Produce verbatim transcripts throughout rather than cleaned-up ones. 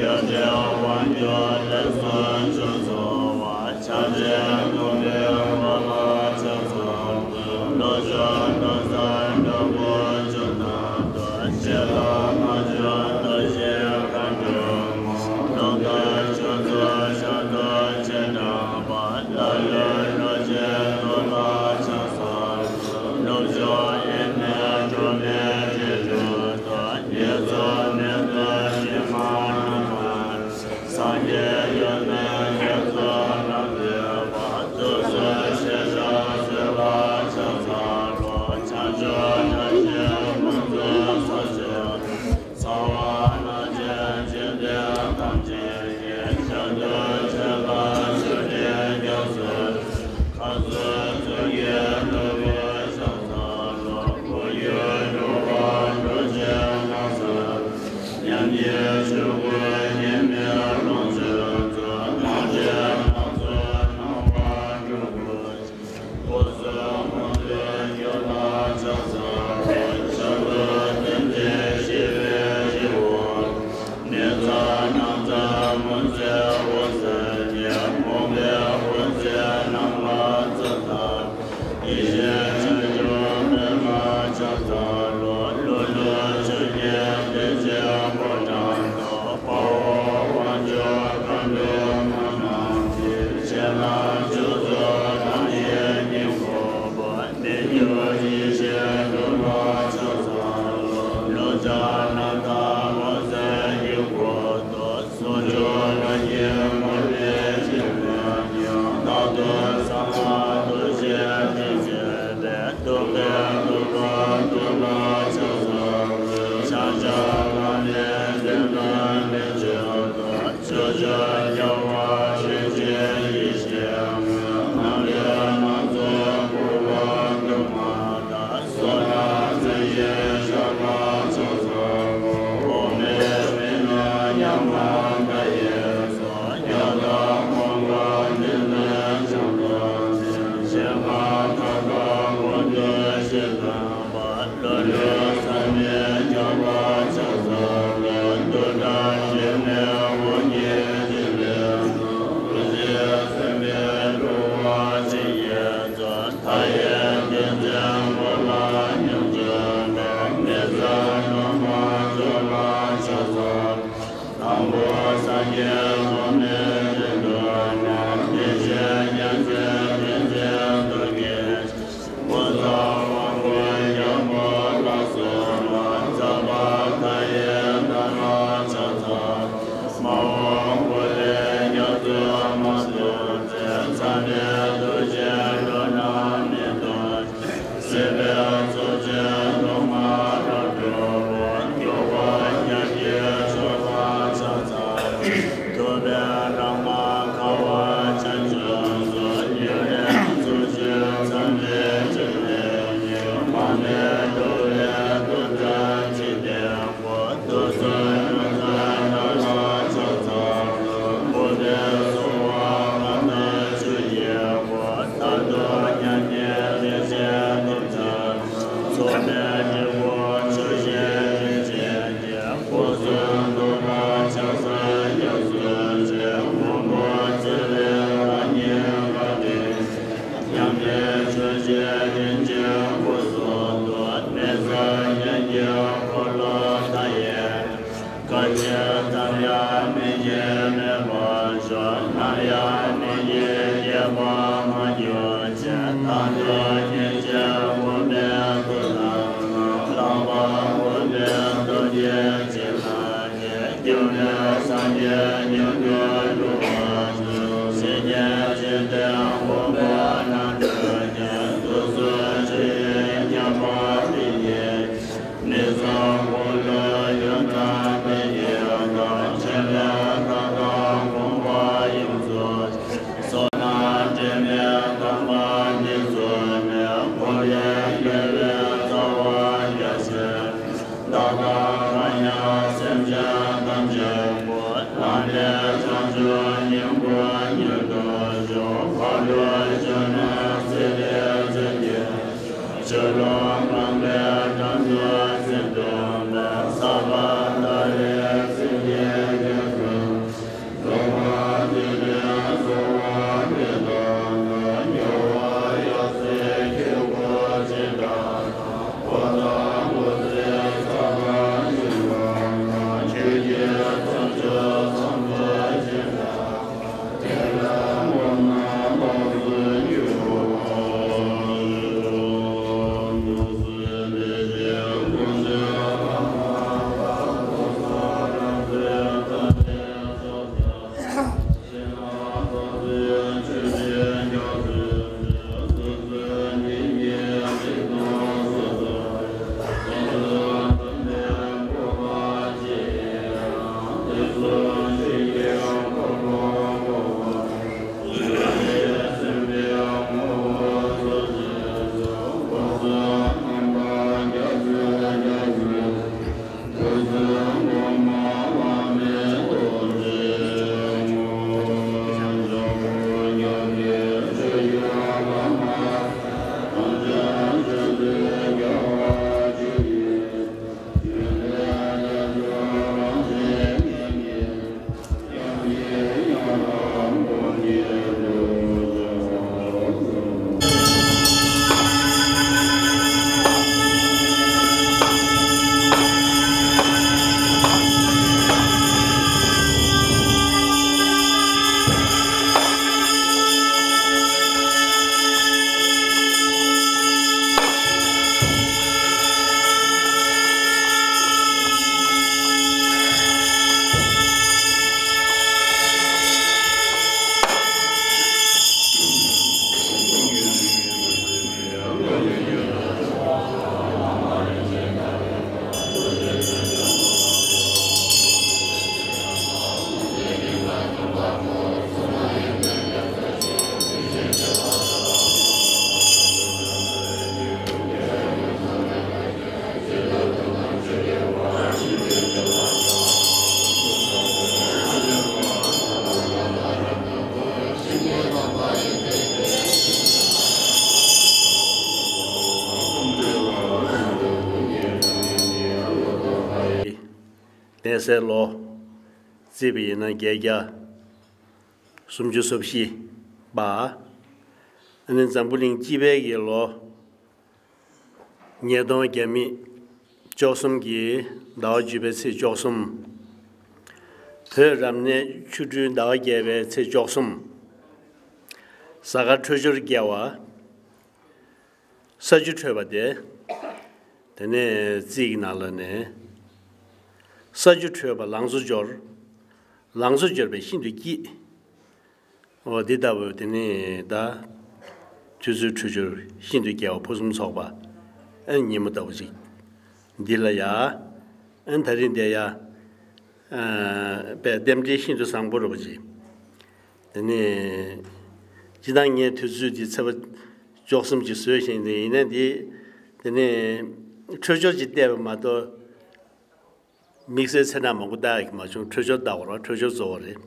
ཡོན་ཏན་དབང་སྒྱུར་ལས་སུ་ཆོས་སྩོལ་བ། ཕྱག་ཆེན་སྟོང་པའི་འཁོར་ལོ་ཕྱག་འཚལ་ལོ། ལོ་མཆོག་ལོ་གསར་འགྲོ་མགོན་ཆུ་ནང་དུ། ཞལ་ལག་མ་བྱོན་ལོ་ཞིག་མཁའ་འགྲོ་མ། ལོ་འཁོར་ཆུ་ཚོད་ཕྱག་རྡོར་ཆེ་དྲགས་པ། ལ་ལུ་ལོ་ཆེན་ལོ་ལ་ཕྱག་འཚལ་ལོ། ལོ་མཆོག་ཡེ་ནས་འགྲོ་མེད་དྲིལ་སྒྲོག་ཏུ། ཉེར་ཚོགས་མེ་ཏོག་ཉི་མ་ནུ་མ། སངས་རྒྱས་ཡོན་ཏན་བསྐྱེད་རྫོགས་རབ་མཛེས་པ། བདུད་རྩི་ཞལ་ཆགས་ཚེ་ལ་ཕྱག་འཚལ་ལོ། བྱང་ཆུབ་སྒྲ་ཆེན་དབུ་མཛད་ས་ཆེན། ཚངས་པ་ལྷ་ཆེན་འཇིག་རྟེན་ཐམས་ཅད་ཀྱི། ཞབས་རྡུལ་ཆེ་ལ་ཆུ་སྐྱེས་རྒྱ་མཚོའི། མཁའ་ཟུར་ཚུལ་གྱི་ནོར་བུ་ཕྱག་འཚལ་ལོ། བོད་ཡུལ་འགྲོ་བ་འགྲོ་ཆེན་ལྷ་ས། ཉམས་ཀྱི་ཆོས་སྐུ་ཉི་མའི་ལོངས་སྤྱོད་མཛོད། སྣང་བའི་སྣང་ཚོགས་སྣང་བ་སྤྲུལ་སྐུ། སྐུ་གསུམ་མངོན་མཐོའི་རྒྱུ་ལ་ཕྱག་འཚལ་ལོ། ཞབས་རྡུལ་ཏིང་འཛིན་ཞི་བའི་སྤྱི་བོ། ནི་ཙ་ན་ཙ་མུན་སེལ་འོད་ཟེར་གྱིས། མུན་པའི་འོད་ཟེར་རྣམ་པར་འཚེ་ལྟ། ཡེ་ཤེས་ཆེ་འབྱུང་མེ་ལ་ཕྱག་འཚལ་ལོ། ལྷུན་གྲུབ་ཆོས་ཀྱི་གཏེར་ཆེན་ཕོ་བྲང་དུ། དཔའ་བོ་དབང་ཕྱུག་མཁའ་འགྲོ་མ་རྣམས་ཀྱིས། ཕྱི་ནང་བཅུ་ཚོགས་རང་བཞིན་ཉིད་བཀོད་པ། མི་འགྱུར་ཡེ་ཤེས་ལྷུན་ལ་ཕྱག་འཚལ་ལོ། ལུས་ལྗང་ནམ་ཟླ་འོད་ཟེར་གྱི་གུར་དུ། ཟུང་འཇུག་རང་བཞིན་མ་ལུས་འཆིང་བའི་ཉམས། རྟག་ཏུ་གསང་བ་འདུ་ཤེས་ཀྱིས་བཅད་པའི། གདུག་པའི་གདུག་པ་ཐུགས་ལ་ཕྱག་འཚལ་ལོ། ཕྱག་རྒྱ་བླ་མེད་མཚན་ལྡན་ལྷུན་གྱིས་གྲུབ། ཕྱོགས་བཅུར་རྒྱལ་བ་རིན་ཆེན་ཡེ་ཤེས་ལྔ། རྣམ་འཕྲུལ་སྣ་ཚོགས་འཁོར་བ་འདུལ་མ་དང་། བསོད་ནམས་རྩེ་ཡི་ཞབས་ལ་ཕྱག་འཚལ་ལོ། འོག་མིན་མི་མངོན་ཉག་དམར་མཐའ་ཡས་སོགས། རྒྱ་གར་མངའ་འོག་འདི་ནས་བྱང་ཐོག་ནས། ཞལ་དཀར་མཐའ་དག་དགོངས་འདུས་ཞེས་གསུངས་པ། ལྷུན་གྲུབ་ཟབ་མོའི་ཞབས་ལ་ཕྱག་འཚལ་ལོ། རྡུལ་ཕྲན་གཞན་མེད་དབང་གི་ཐིག་ལེ་རྣམས། ཐུགས་རྗེས་སེམས་དཔའི་འགྲོ་བ་ཇི་སྙེད་དུ། མཐའ་ཡས་ཏིང་འཛིན་འཁོར་ལ་སྙོམས་འཇུག་པའི། མི་ཟད་སྒྲོན་མ་མཆོག་ལ་ཕྱག་འཚལ། དང་པོ་སངས་རྒྱས་ཐོགས་མེད་རིགས་དྲུག་ནས། དེ་བཞིན་མྱང་འདས་ཏིང་འཛིན་མཐུ་རྒྱས། ཀུན་བཟང་དབང་པོ་རྒྱལ་པོ་ལ་སོགས་པ། ཛམ་བྷ་མཐའ་ཡས་རྣམས་ལ་ཕྱག་འཚལ། མ་འོངས་འཁོར་བའི་རྒྱ་མཚོ་མ་ཐུག་ཚེ། མཚམས་མེད་ཐུགས་རྗེའི་འགྲོ་རྣམས་མི་ཐུབ་ཅིང་། སྲིད་པའི་མཚོ་ཆེན་རླུང་མ་ལ་སྒྲོལ་བ། སྐྱོབ་པ་ཉག་གཅིག་མཆོག་ལ་ཕྱག་འཚལ། ཐུབ་པའི་བླ་མ་དགའ་བ་བྱང་ཆུབ་སོགས། ཡུན་རིང་འཚོ་བྱེད་མཚམས་མེད་འཇིག་རྟེན་ཉིད། མ་རྨོས་འགྲོ་བའི་དོན་མཛད་འཇིག་རྟེན་མགོན། དུག་གསུམ་རྣམ་ཐར་བདག་ལ་ཕྱག་འཚལ་ལོ། འཁོར་དང་གསོལ་བ་ང་དང་ཆོས་ཀྱི་སྒོ། མཐར་ཐུག་མྱ་ངན་ལས་བྱེད་ཐམས་ཅད་ཚོགས་གནས་འབྲས་བུ་ཆོས་བཞིན་རིན་ཆེན་གྱི། སྐུ་གསུང་ཐུགས་ལ་ཕྱག་འཚལ་སྐྱབས་སུ་མཆི། མགོན་པོ་ཚེ་རིང་བདག་ཉིད་ཀ་ཏི། མཉམ་མེད་ཆོས་ཀྱི་རིན་ཆེན་སྐུ་གསུང་ཐུགས། མི་ཟད་མྱ་ངན་གྱི་འཁོར་ལོ་མཐའ་ཡས། སྐད་ཅིག་ཙམ་ཡང་མི་སྐྱེ་མེད་པར་ཤོག། ནམ་ཡང་མི་སྐྱེ་སྐྱེ་བར་མ་གྱུར་ཅིག། མཐར་ཐུག་སྐྱེ་མཆེད་ཕུང་པོའི་མཐུ་རྣམས་ལ། ལྷག་པར་མགོན་པོའི་སྟོབས་ཀྱིས་བྱིན་བརླབས་ཏེ། སྐྱབས་གནས་སངས་རྒྱས་མྱུར་དུ་འགྲུབ་པར་ཤོག། སྲིད་ཀྱི་འཇིག་རྟེན་ཕུང་པོ་རྣམས་སྒྲོལ་ཞིང་། དུག་གསུམ་ཆུ་ཡི་ཉམས་པ་དེ་ཉིད་ཀྱིས། མི་བསམ་འཁོར་ལོའི་ཡུལ་རྣམས་མི་སྐྱེ་དང་། འཆི་མེད་མཐའ་དག་གོམས་པ་ཡོངས་སུ་ཆོད། བསོད་ནམས་དྲི་མེད་དམ་པ་འདི་ཚུལ་གནས། འཁོར་བའི་དགེ་བའི་རྩ་བ་རྒྱ་ཆེར། བདག་དང་གང་ཡང་སེམས་ཅན་ཐམས་ཅད་པོ། ལམ་འདིར་བྱང་ཆུབ་སྙིང་པོར་མྱུར་དུ་ཤོག། བར་དུ་ གདན་སའི་ལོ་བརྩིས་པ་ཡིན་ན་བརྒྱད་བརྒྱ་སུམ་ཅུ་སོ་བཞི་པ། ཨ་ནི་འཛམ་བུ་གླིང་སྤྱི་པའི་གི་ལོ་ཉིས་སྟོང་བརྒྱ་མེད་བཅུ་གསུམ་གྱི་ཟླ་བ་བཅུ་པའི་ཚེས་བཅུ་གསུམ། བོད་རབ་གནས་ཆུ་སྦྲུལ་ཟླ་བ་བརྒྱད་པའི་ཚེས་བཅུ་གསུམ། གཟའ་སྐར་འཕྲོད་སྦྱོར་དགེ་བ། ས་བཅུ་འཕྲོད་པ་དེ། དེ་ནས་རྩིས་ཀྱི་ནང་ལ་ནས། ས་བཅུ་འཕྲོད་པ་ལང་ཚོ་འབྱོར། ལང་ཚོ་འབྱོར་པས་ཤིན་ཏུ་སྐྱིད། འོ་འདི་ལྟ་བུ་དེ་ནས་ད། དུས་ཚོད་འཕྲོད་སྦྱོར་ཤིན་ཏུ་རྒྱས་པ་ཕུན་སུམ་ཚོགས་པ། ཨ་ཉིན་མོ་ལྟ་བུ་ཅིག་འདི་ལ་ཡ། ཨ་ད་རིང་འདི་ཡ། ཨ་པའི་རྟེན་འབྲེལ་ཤིན་ཏུ་བཟང་པོ་རེད་པ་ཅིག་དེ་ནས། སྤྱིར་བཏང་ངས་དུས་ཚོད་འདི་ཚེས་པ་བཅུ་གསུམ་ཅིག་བཟོས་ཤིང་དེ་ཡིན་ན་འདི། དེ་ནས་འཕྲོད་སྦྱོར་ཅིག་བལྟས་པ་མ་གཏོགས། དམིགས་བསལ་ཚེས་གྲངས་མང་པོ་བལྟ་ཡག་མ་བྱུང་། འཕྲོད་སྦྱོར་ལྟ་བ་རེད། འཕྲོད་སྦྱོར་གཙོ་བོ་རེད།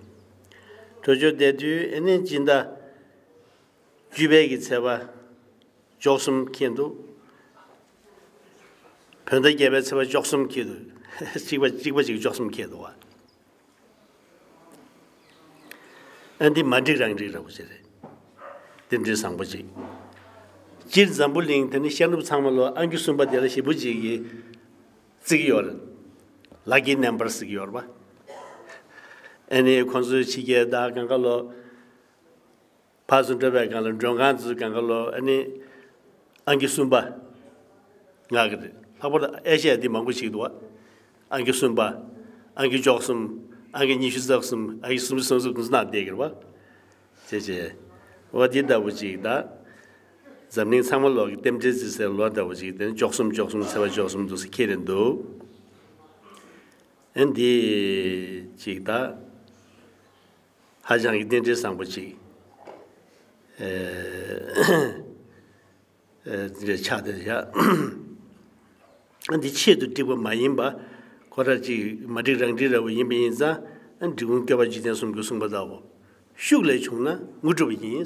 འཕྲོད་སྦྱོར་བལྟས་དུས་ཨ་ནི་སྤྱི་ཟླ་བཅུ་པའི་གི་ཚེས་པ་བཅུ་གསུམ་འཁེལ་འདུག་བོད་ཟླ་བརྒྱད་པའི་ཚེས་པ་བཅུ་གསུམ་འཁེལ་འདུག་གཅིག་པ་གཅིག་པ་གཅིག་བཅུ་གསུམ་འཁེལ་འདུག་བ། ཨ་འདི་མ་འགྲིག་རང་འགྲིག་ར་བོ་ཅིག་རེད། རྟེན་འབྲེལ་བཟང་པོ་ཅིག་སྤྱིར་འཛམ་བུ་གླིང་དེ་ནི་ཤར་ནུབ་ཚང་མ་ལོ་ཨང་ཀི་གསུམ་པ་དེ་ལ་ཞེ་པོ་ཅིག་གི་བརྩི་གི་ཡོད་རེད། ལ་ཀི་ནམ་བར་ཟེར་གི་ཡོད་རེད་པ། ཨ་ནི་ཁོང་ཚོའི་ཕྱི་རྒྱལ་དང་གང་ག་ལོ། ཕར་ཚུར་འགྲོ་བའི་སྒང་ལ་མགྲོན་ཁང་ཚོའི་སྒང་ག་ལོ་ཨ་ནི། ཨང་ཀི་གསུམ་པ། ང་གི་རེད། ལྷག་པར་དུ་ཨེ་ཤ་ཡ་འདི་མང་པོ་ཞིག་འདུག་བ། ཨང་ཀི་གསུམ་པ། ཨང་ཀི་བཅུ་གསུམ། ཨང་ཀི་ཉི་ཤུ་རྩ་གསུམ། ཨང་ཀི་སུམ་ཅུ་སོ་གསུམ་དུ་ན་བསྡད་ཀྱི་རེད་བ། བྱས་བྱས། འོ་འདི་ལྟ་བུ་ཅིག་ད། འཛམ་གླིང་ཚང་མ་ལོག་གི་རྟེན་འབྲེལ་བརྩི་སའི་ལོ་ལྟ་བུ་ཅིག་དེ་ནི་བཅུ་གསུམ་བཅུ་གསུམ་ཚེས་པ་བཅུ་གསུམ་དུ་ཁེལ་རེད་འདུག་ཨ་འདི་ཅིག་ད། ཧ་ཅང་གི་རྟེན་འབྲེལ་བཟང་པོ་ཅིག་ཨེ། ཨེ། འདི་ཆགས་བསྡད་ཡ། འདི་ཆེད་དུ་བསྒྲིགས་པ་མ་ཡིན་པ། ཁོ་ར་ཅིག་མ་འགྲིག་རང་འགྲིག་ར་བོ་ཡིན་པ་ཡིན་ཙང་། འབྲི་གུང་སྐྱོབ་པ་འཇིག་རྟེན་གསུམ་གྱིས་གསུངས་པ་ལྟ་བུ། ཤུགས་ལས་བྱུང་ན་དངོས་གྲུབ་ཡིན།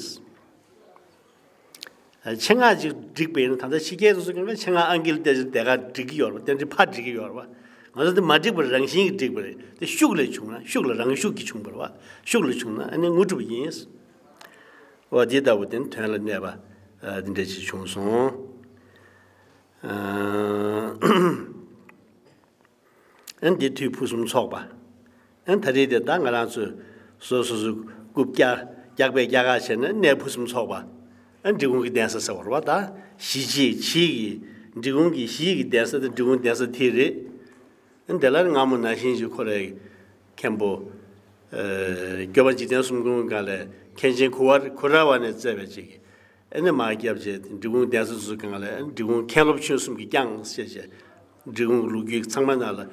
ཆེད་མངགས་ཅིག་བསྒྲིགས་པ་ཡིན་ན། ད་ལྟ་ཕྱི་རྒྱལ་དུ་སུ་གང་ག་ཆེད་མངགས་ཨང་ཀི་ལ་བལྟས་ཚེ་དེ་ག་སྒྲིག་གི་ཡོད་རེད་པ། དེ་འདྲ་ཕར་སྒྲིག་གི་ཡོད་རེད་པ། ང་ཚོ་དེ་མ་སྒྲིག་པར་རང་བཞིན་གྱིས་བསྒྲིགས་པ་རེད། དེ་ཤུགས་ལས་བྱུང་ན། ཤུགས་ལ་རང་ཤུགས་ཀྱིས་བྱུང་བ་རེད་པ། ཤུགས་ལས་བྱུང་ན་ཨ་ནི་དངོས་གྲུབ་ཡིན། འོ་འདི་ལྟ་བུ་དེ་ནི་དོན་ལ་གནས་པ་འདི་འདྲ་ཞིག་བྱུང་སོང་། ཨ་འདི་དུས་ཕུན་སུམ་ཚོགས་པ། ཨ་ད་རེས་དེ་ད་ང་རང་ཚོས་སོ་སོ་སོ་རྐུབ་བཀྱག་བཀྱག་པས་བཀྱག་ཁ་བྱས་ནས་གནས་ཕུན་སུམ་ཚོགས་པ། ཨ་འབྲི་གུང་གི་གདན་ས་ཟེར་བ་རེད་པ། ད་གཞིས་བྱེས་བྱེས་ཀྱི། འབྲི་གུང་གི་གཞིས་ཀྱི་གདན་ས་དེ་འབྲི་གུང་གདན་ས་དེ་རེད། ཨ་དེ་ལ་སྔ་མོ་ནང་བཞིན་ཞིག་ཁོ་རའི་མཁན་པོ། ཨ་སྐྱོབ་པ་འཇིག་རྟེན་གསུམ་མགོན་སྒང་ལས་མཁན་ཆེན་གུ་ཝར་གུ་ར་ཝ་ནས་བཙལ་བའི་ཅིག་ཨ་ནི་མར་བརྒྱབ་བྱས། འབྲི་གུང་གདན་ས་ཚོའི་སྒང་ལ་ཨ་འབྲི་གུང་མཁན་སློབ་ཆོས་གསུམ་གྱིས་བསྐྱངས་ཟེར་བྱས། འབྲི་གུང་ལོ་རྒྱུས་ཚང་མ་ནང་ལ།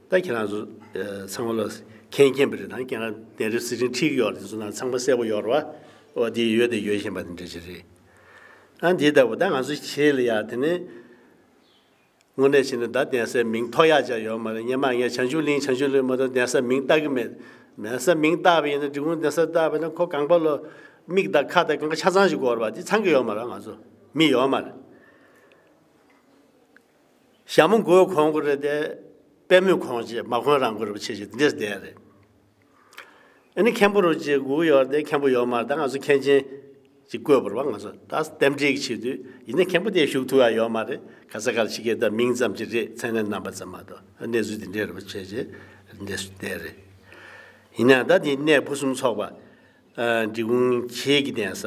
ད་ཁྱེད་རང་ཚོ་ཚང་མ་ལ་ མཁྱེན་མཁྱེན་པ་རེད། ད་ཁྱེད་རང་གདན་རབས་གསེར་ཕྲེང་ཁྲིད་ཀྱི་ཡོད་རེད། དེ་ཚོ་ནང་ཚང་མ་གསལ་པོ་ཡོད་རེད་བ། འོ་དེ་ཡོད་དེ་ཡོད་བཞིན་པ་དེ་འདྲ་ཞིག་རེད། ཨ་འདི་ལྟ་བུ་ད་ང་ཚོ་བྱེད་ལ་ཡ་དེ་ནི། དངོས་གནས་བྱས་ན་ད་གདན་སའི་མིང་ཐོ་ཡག་ཅག་ཡོད་མ་རེད། སྔོན་མ་ངས་བྱང་ཆུབ་གླིང་བྱང་ཆུབ་གླིང་མ་གཏོགས་གདན་ས་མིང་བཏགས་ཀྱི་མེད། གདན་ས་མིང་བཏགས་པ་ཡིན་ན་འབྲི་གུང་གདན་ས་བཏགས་པ་ཡིན་ན་ཁོ་གང་པ་ལོ་མིག་དང་ཁ་དང་གང་ག་ཆ་ཚང་ཞིག་དགོས་རེད་པ། དེ་ཚང་གི་ཡོད་མ་རེད། ང་ཚོ་མི་ཡོད་མ་རེད། ཞྭ་མོ་མགོས་གོན་དགོས་རེད་དེ། པད་མོས་གོན་བྱས་མ་གོན་རང་དགོས་རེད་པ། བྱས་བྱས་དེ་འདྲས་བསྡད་རེད། ཨ་ནི་མཁན་པོ་རུ་ཅིག་སྒུག་ཡོད་རེད་དེ། མཁན་པོ་ཡོད་མ་རེད། ད་ང་ཚོ་མཁན་ཆེན་ཅིག་བསྐོས་པ་རེད་པ། ང་ཚོ་ད་རྟེན་འབྲེལ་གྱི་ཆེད་དུ་ཡིན་ན་མཁན་པོ་དེ་བཞུགས་ཐུབ་ཡ་ཡོད་མ་རེད། ག་ས་གར་ཕྱི་རྒྱལ་ད་མིང་ཙམ་ཅིག་རེད། མཚན་གནས་རྣམ་པ་ཙམ་མ་གཏོགས། གནས་ཚུལ་དེ་འདྲས་རེད་པ། བྱས་བྱས་འདྲས་སུ་བསྡད་རེད། ཡིན་ན་ད་དེ་གནས་ཕུན་སུམ་ཚོགས་པ། ཨ་འབྲི་གུང་བྱེས་ཀྱི་གདན་ས།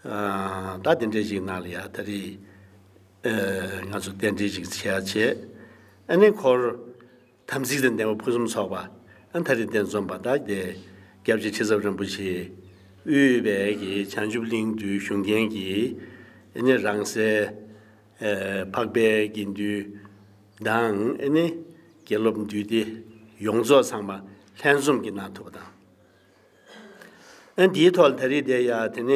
ཨ་ད་དེ་འདྲས་ཅིག་ནང་ལ་ཡ་ད་རེས་ཨ་ང་ཚོ་རྟེན་འབྲེལ་ཅིག་བྱས་བྱས། ཨ་ནི་འཁོར་དམ་ཚིག་དང་ལྡན་པ་ཕུན་སུམ་ཚོགས་པ། ཨ་ད་རེས་དེ་འཛོམས་པ་ད་དེ་སྐྱབས་རྗེ་ཁྲི་ཟབ་རིན་པོ་ཆེ་དབུས་པའི་གི་བྱང་ཆུབ་གླིང་དུ་བཞུགས་མཁན་གྱི་ཨ་ནི་རང་སའི་ཨ་འཕགས་པའི་དགེ་འདུན་དང་ཨ་ནི་དགེ་སློབ་འདུས་སྡེ་ཡོངས་རྫོགས་ཚང་མ་ལྷན་འཛོམས་ཀྱིས་གནང་ཐུབ་པ་དང་། ཨ་འདིའི་ཐོག་ལ་ད་རེས་དེ་ཡ་དེ་ནས་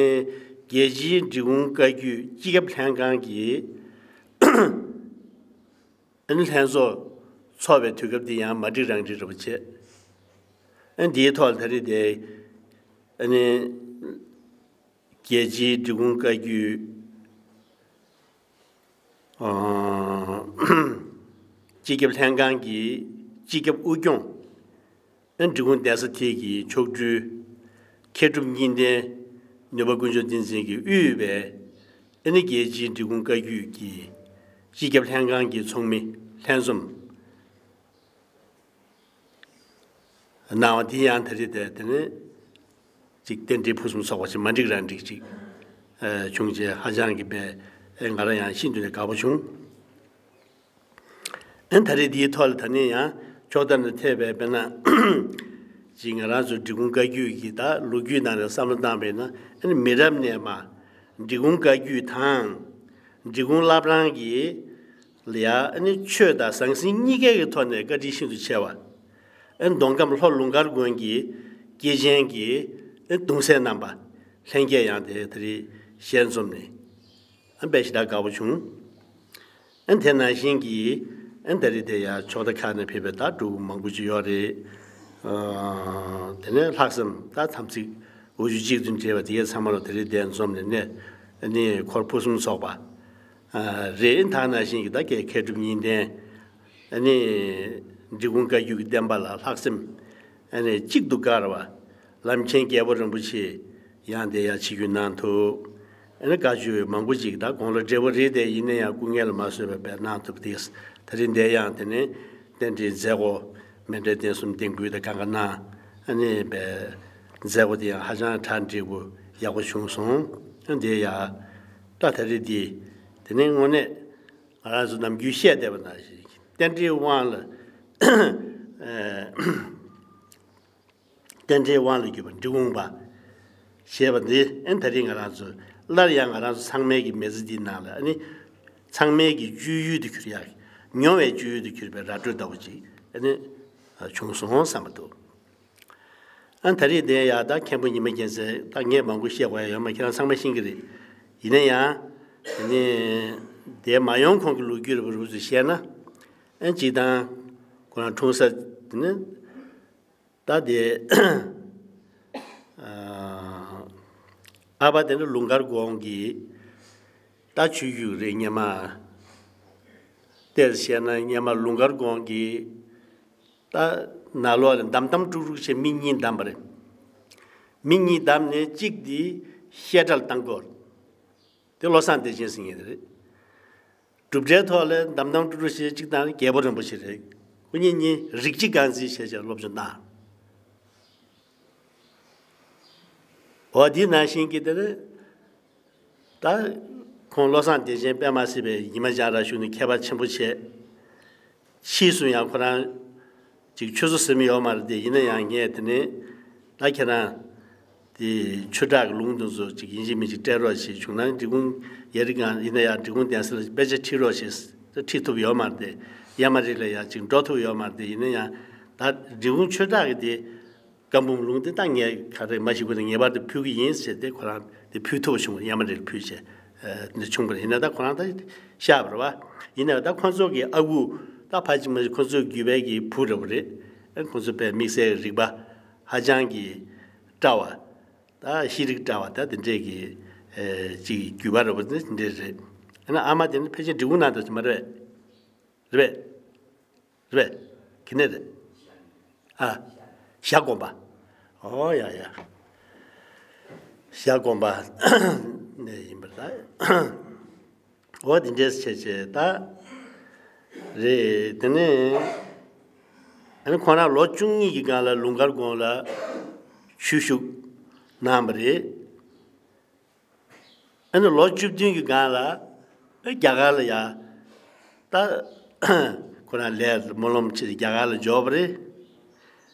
རྒྱལ་སྤྱིའི་འབྲི་གུང་བཀའ་བརྒྱུད་སྤྱི་ཁྱབ་ལྷན་ཁང་གི་ཨ་ནི་ལྷན་ཚོགས་ཚོགས་པའི་དུས་སྐབས་འདི་ཡང་མ་འགྲིག་རང་འགྲིག་རེད་པ་བྱས། ཨ་འདིའི་ཐོག་ལ་ད་རེས་དེ་ཨ་ནི་རྒྱལ་སྤྱིའི་འབྲི་གུང་བཀའ་བརྒྱུད་ཨ་སྤྱི་ཁྱབ་ལྷན་ཁང་གི་སྤྱི་ཁྱབ་དབུ་སྐྱོང་། ཨ་འབྲི་གུང་གདན་ས་དེ་གི་མཆོག་སྤྲུལ་མཁས་གྲུབ་གཉིས་ལྡན་ནུས་པ་དཀོན་མཆོག་བསྟན་འཛིན་གྱིས་དབུས་པའི་ཨ་ནི་རྒྱལ་སྤྱིའི་འབྲི་གུང་བཀའ་བརྒྱུད་ཀྱི་སྤྱི་ཁྱབ་ལྷན་ཁང་གི་ཚོགས་མི་ལྷན་འཛོམས་གནང་བ་དེ་ཡང་ད་རེས་དེ་དེ་ནས་ཅིག་རྟེན་འབྲེལ་ཕུན་སུམ་ཚོགས་པ་ཞིག་མ་འགྲིག་རང་འགྲིག་ཅིག་ཨ་བྱུང་རྗེས་ཧ་ཅང་གི་དཔེ་ཨེ་ང་རང་ཡང་ཤིན་ཏུ་ནས་དགའ་པོ་བྱུང་། ཨ་ནི་ད་རེས་འདིའི་ཐོག་ལ་ད་ནི་ཡང་ཕྱོགས་མཐའ་ནས་ཐེ་བའི་དཔེར་ན་ཅིག་ང་རང་ཚོ་འབྲི་གུང་བཀའ་བརྒྱུད་ཀྱི་ད་ལོ་རྒྱུས་ནང་ནས་བསམ་བློ་བཏང་བས་ན། ཨ་ནི་མི་རབས་ནས་མར་འབྲི་གུང་བཀའ་བརྒྱུད་དང་འབྲི་གུང་བླ་བྲང་གི་ལ་ཡ་ཨ་ནི་ཆོས་དང་ཟང་ཟིང་གཉིས་ཀའི་གི་ཐོག་ནས་བཀའ་དྲིན་ཤིན་ཏུ་ཆེ་བ། ཨ་ནི་མདོ་ཁམས་ལྷོ་ལུང་དཀར་དགོན་གྱི་སྐྱེས་ཆེན་གྱི་ཨ་ནི་གདུང་སྲས་རྣམ་པ་ལྷན་རྒྱས་ཡང་དེ་ད་རེས་ཞལ་འཛོམས་ནས་ཨ་ནི་དཔེ་ཞེ་དྲག་དགའ་པོ་བྱུང་། ཨ་ནི་དེ་ནང་བཞིན་གྱི་ཨ་ནི་ད་རེས་དེ་ཡང་ཕྱོགས་མཐའ་ཁག་ནས་ཕེབས་པའི་ད་འབྲུག་མང་པོ་ཅིག་ཡོད་རེད། ཨ་དེ་ནས་ལྷག་བསམ་ད་དམ་ཚིག་འོ་ཆུ་གཅིག་ཏུ་འབྲེལ་བ་དེ་གའི་ཚང་མ་ལ་ད་རེས་དེ་འཛོམས་ནས་ནས་ཨ་ནི་འཁོར་ཕུན་སུམ་ཚོགས་པ་ཨ་རེད། ད་ནང་བཞིན་གྱི་ད་གའི་མཁས་གྲུབ་གཉིས་ལྡན་ཨ་ནི་འབྲི་གུང་བཀའ་བརྒྱུད་ཀྱི་བསྟན་པ་ལ་ལྷག་སེམས་ཨ་ནི་གཅིག་ཏུ་དཀར་བ་ལམ་ཆེན་རྒྱལ་པོ་རིན་པོ་ཆེ་ཡང་དེ་ཡང་ཆིབས་བསྒྱུར་གནང་ཐུབ། ཨ་ནི་བཀའ་ཆོས་མང་པོ་ཅིག་ད་དགུང་ལོ་བགྲེས་པོ་རེད་དེ། ཡིན་ན་ཡང་སྐུ་ངལ་ལ་མ་བཟོད་པའི་དཔེ་གནང་ཐུབ་དེ། ད་རིང་འདིར་ཡང་དེ་ནས་རྟེན་འབྲེལ་མཛད་སྒོ་མཎྜལ་རྟེན་གསུམ་རྟེན་སྐུལ་དང་གང་ག་གནང་། ཨ་ནི་དཔེ་མཛད་སྒོ་དེ་ཡང་ཧ་ཅང་གྲ་འགྲིག་པོ་ཡག་པོ་བྱུང་སོང་། ཨ་འདིར་ཡང་ད་ད་རེས་འདི་དེ་ནས་དངོས་གནས་ང་རང་ཚོ་ནམ་རྒྱུན་བཤད་བསྡད་པ་ནང་བཞིན་རྟེན་འབྲེལ་དབང་ལ་ཨ། རྟེན་འབྲེལ་དབང་ལ་གྱུར་པ་འབྲི་གུང་པ་ཞེས་པ་འདི་ཨ་ནི་ད་རེས་ང་རང་ཚོ་སླར་ཡང་ང་རང་ཚོ་ཚང་མའི་གི་མི་ཚེ་འདིའི་ནང་ལ་ཨ་ནི་ཚང་མའི་གི་སྤྱོད་ཡུལ་དུ་གྱུར་ཡག་མྱོང་བའི་སྤྱོད་ཡུལ་དུ་གྱུར་པའི་ར་སྤྲོད་ལྟ་བུ་ཅིག་ཨ་ནི་བྱུང་སོང་བསམ་པ་འདུག་ཨ་ནི་ད་རེས་འདི་ཡ་ད་མཁན་པོ་ཉི་མ་རྒྱལ་མཚན་ད་ངས་མང་པོ་བཤད་དགོས་ཡ་ཡོད་མ་ཁྱེད་རང་ཚང་མ་ཤེས་ཀྱི་རེད། ཡིན་ན་ཡང་ཨ་ནི་དེ་མ་ཡོང་གོང་གི་ལོ་རྒྱུས་རེ་བ་རུ་ཚོ་བཤད་ན་ཨ་ནི་སྤྱིར་བཏང་ཁོ་རང་འཁྲུངས་ས་དེ་ནི། ད་དེ་ཨ་ཨ་ཕ་དེ་ནི་ལུང་དཀར་དགོན་གྱི་ད་ཆོས་བརྒྱུད་རེད། སྔོན་མ་བལྟས་བཤད་ན་སྔོན་མ་ལུང་དཀར་དགོན་གྱི་ད་ནང་ལོགས་ལ་འདམ་འདམ་དཀྲུག་དཀྲུག་བྱས་མི་གཉིས་བདམས་པ་རེད། མི་གཉིས་བདམས་ནས་གཅིག་དེ་བཤད་གྲྭ་ལ་བཏང་དགོས། དེ་བློ་བཟང་བདེ་ཆེན་ཟེར་མཁན་དེ་རེད། གྲུབ་འབྲས་ཐོག་ལ་འདམ་འདམ་དཀྲུག་དཀྲུག་བྱས་གཅིག་དང་རྒྱལ་པོ་རིན་པོ་ཆེ་རེད། ཁོ་གཉིས་གཉིས་རིགས་གཅིག་རྐང་འཛིན་བྱས་བྱས་སློབ་སྦྱོང་གནང་། འོ་དེ་ནང་བཞིན་གྱི་དེ་ནི་ད་ཁོང་བློ་བཟང་བདེ་ཆེན་དཔེ་མ་སྲིད་པའི་ཉི་མ་སྦྱང་ར་ཞུ་ནས་མཁས་པ་ཆེན་པོ་བྱས། ཕྱིས་སུ་ཡང་ཁོ་རང་ཅིག་ཆོས་ཚོགས་ཟིན་ཡོད་མ་རེད་དེ། ཡིན་ན་ཡང་ངས་དེ་ནས་ད་ཁྱེད་རང་དེ་ཆོས་གྲགས་ཀྱི་ལུང་དེ་ཚོ་ཅིག་ཡིན་གཅིག་མིན་གཅིག་སྤྲད་རོགས་བྱེད། བྱུང་ན་འབྲི་གུང་ཡ་རི་སྒང་ཡིན་ན་ཡང་འབྲི་གུང་གདན་ས་ལ་དཔེ་ཆ་ཁྲིད་རོགས་བྱེད། ཁྲིད་ཐུབ་ཡོད་མ་རེད་དེ། ཡ་མ་རི་ལ་ཡང་ཅིག་འགྲོ་ཐུབ་ཡོད་མ་རེད་དེ། ཡིན་ན་ཡང་ ད་འབྲི་གུང་ཆོས་གྲགས་ཀྱི་དེ་བཀའ་འབུམ་ལུང་དེ་ད་ངས་ག་རེ་མ་ཤེས་པ་དེ་ངེས་པར་དུ་ཕུལ་གི་ཡིན་ཟེར་ཏེ་ཁོ་རང་དེ་ཕུལ་ཐུབ་པ་བྱུང་། ཡ་མ་རེ་ལ་ཕུལ་བྱས་འདི་བྱུང་བ་རེད། ཡིན་ན་ད་ཁོ་རང་ད་བཤད་པ་རེད་བ། ཡིན་ན་ད་ཁོ་ཚོ་གི་ཨ་ཁུ་ད་ཕ་གཅིག་མ་གཅིག་ཁོ་ཚོ་བརྒྱུད་པའི་གི་བུ་འདྲ་བོ་རེད། ཨ་ཁོ་ཚོ་དཔེ་དམིགས་བསལ་རིག་པ་ཧ་ཅང་གི་བཀྲ་བ། ད་ཤེས་རིག་བཀྲ་བ་ད་དེ་འདྲས་ཀྱི་ཨེ་ཅིག་བརྒྱུད་པ་རེད་བ། དེ་འདྲས་རེད། ཨ་ན་ཨ་མ་དེ་ནི་ཕལ་ཆེར་འབྲི་གུང་ནང་དུ་ཅི་མ་རེད། རེད་པས། རེད་པས། གི་ནས་རེད། ཨ། ཞྭ་སྒོམ་པ། ཨོ་ཡ་ཡ། ཞྭ་སྒོམ་པ་ནས་ཡིན་པར་ད། འོ་དེ་འདྲས་བྱས་བྱས་ད། རེད། དེ་ནས་ཨ་ནི་ཁོང་རང་ལོ་བཅུ་གཉིས་ཀྱི་སྒང་ལ་ལུང་དཀར་དགོན་ལ་ཆོས་ཞུགས་གནང་བ་རེད། ཨ་ནི་ལོ་བཅུ་བདུན་གྱི་སྒང་ལ་ཨ་རྒྱ་གར་ལ་ཡ་ད་ཁོ་རང་ལས་སྨོན་ལམ་ཆེད་རྒྱ་གར་ལ་འབྱོར་བ་རེད།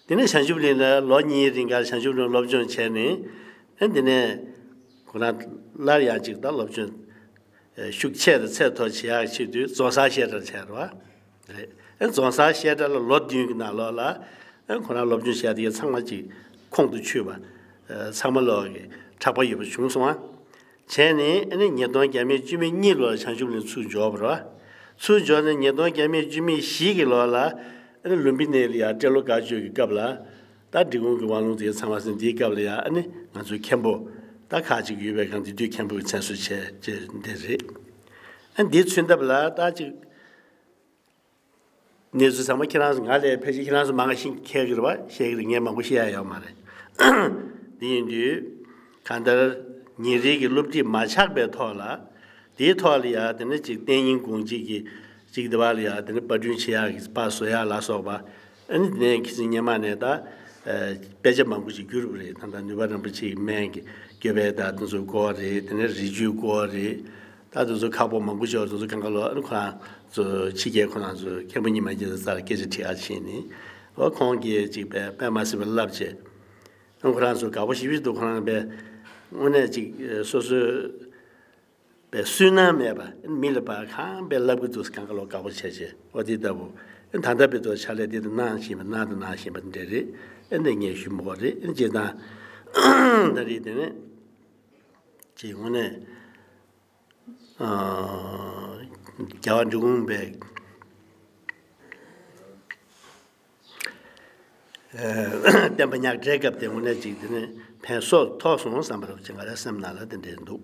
དེ་ནས་བྱང་ཆུབ་གླིང་ལ་ལོ་གཉིས་རིང་གར་བྱང་ཆུབ་གླིང་སློབ་སྦྱོང་བྱས་ནས་ཨ་དེ་ནས་ཁོ་རང་སླར་ཡང་ཅིག་ད་སློབ་སྦྱོང་ཤུགས་ཆེ་རུ་ཚད་མཐོ་བྱེད་ཡག་ཆེད་དུ་རྫོང་སར་བཤད་གྲྭར་བྱས་རེད་བ། རེད། ཨ་རྫོང་སར་བཤད་གྲྭ་ལ་ལོ་བདུན་གྱི་ནང་ལོགས་ལ་ཨ་ཁོ་རང་སློབ་སྦྱོང་བྱས་དེ་ཚང་མ་ཅིག་ཁོང་དུ་ཆུད་པ། ཨ་ཚང་མ་ལོག་གི་གྲགས་པ་ཡོད་པ་བྱུང་སོང་བ། བྱས་ནས་ཨ་ནི་ཉིས་སྟོང་བརྒྱ་མེད་བཅུ་མེད་གཉིས་ལོར་བྱང་ཆུབ་གླིང་ཚུར་འབྱོར་བ་རེད་བ། ཚུར་འབྱོར་ནས་ཉིས་སྟོང་བརྒྱ་མེད་བཅུ་མེད་བཞི་གི་ལོ་ལ་ཨ་ནི་ལུམ་བི་ནི་ལ་ཡང་སྤྲེལ་ལོ་དགའ་སྤྱོད་ཀྱི་སྐབས་ལ། ད་འབྲི་གུང་གི་དབང་ལུང་དེ་ཚང་མ་ཟིན་དེའི་སྐབས་ལ་ཡང་ཨ་ནི་ང་ཚོའི་མཁན་པོ་ད་ཁག་ཅིག་ཡོད་པའི་སྒང་དེ་དུས་མཁན་པོ་གི་མཚན་གསོལ་བྱས་བྱས་འདི་རེད། ཨ་འདིའི་ཚུན་ཐབས་ལ་ད་ཅིག་གནས་ཚུལ་ཚང་མ་ཁྱེད་རང་ཚོ་ང་ལས་ཕལ་ཆེར་ཁྱེད་རང་ཚོ་མང་ཤེས་མཁས་གི་རེད་བ། ཤེས་གི་རེད། ངས་མང་པོ་བཤད་ཡ་ཡོད་མ་རེད། འདི་ཡིན་དུས་གང་ལྟར་ཉིན་རེའི་གི་སློབ་ཁྲིད་མ་ཆག་པའི་ཐོག་ལ། དེའི་ཐོག་ལ་ཡ་དེ་ནི་ཅིག་གཏན་ཉིན་དགོངས་གཅིག་གི་ཅིག་དེ་བ་ལ་ཡ་དེ་ནི་པར་སྐྲུན་བྱེད་ཡག་གི་པར་བཟོ་ཡག་ལ་སོགས་པ། ཨ་ནི་དེ་ནས་ཁྱི་སེང་སྙེ་མ་ནས་ད་ཨ་དཔེ་ཆ་མང་པོ་ཞིག་བསྒྱུར་བ་རེད། ད་ལྟ་ནུས་པ་རིན་པོ་ཆེའི་སྨན་གྱི་སྐྱོབ་པའི་ད་དེ་ཚོ་སྐོར་རེད། དེ་ནས་རི་རྒྱུད་སྐོར་རེད། ད་དེ་ཚོ་ཁག་པོ་མང་པོ་ཞིག་དེ་ཚོ་གང་ག་ལོ་ཨ་ནི་ཁོ་རང་ཚོ་ཕྱི་རྒྱལ་ཁོ་རང་ཚོ་མཁན་པོ་ཉི་མ་རྒྱལ་ས་ལ་སྐད་ཆ་དྲི་ཨ་ཕྱིན་ནི། ཨོ་ཁོང་གིས་ཅིག་དཔེ་དཔེ་མ་སྲིད་པ་བསླབ་བྱས། ཨ་ཁོ་རང་ཚོ་དགའ་པོ་ཞེ་པོ་ཞིག་འདུག་ཁོ་རང་དཔེ་དངོས་གནས་ཅིག་སོ་སོའི་པའི་སུན་སྣང་མེད་པ་མི་ལ་པ་གང་པའི་ལབ་ཀྱི་འདུག་གང་ག་ལོ་དགའ་པོ་བྱས་བྱས་འོ་དེ་ལྟ་བུ། ད་ལྟ་བའི་ཐོག་ཕྱག་ལས་དེ་དང་གནང་བཞིན་པ་གནང་དང་གནང་བཞིན་པ་འདྲ་རེད། ཨེ་འདི་ངས་ཞུ་མི་དགོས་རེད། ཨེ་སྤྱིར་བཏང་ད་རེས་དེ་ནས་ཅིག་དངོས་གནས་རྒྱལ་བ་འབྲི་གུང་པའི་བསྟན་པ་ཉག་ཕྲའི་སྐབས་དེ་དངོས་གནས་ཅིག་དེ་ནས་ཕན་སོགས་ཐོགས་སོང་བསམ་པ་རེད། ཅིག་ང་རའི་སེམས་ནང་ལ་དེ་འདྲས་འདུག་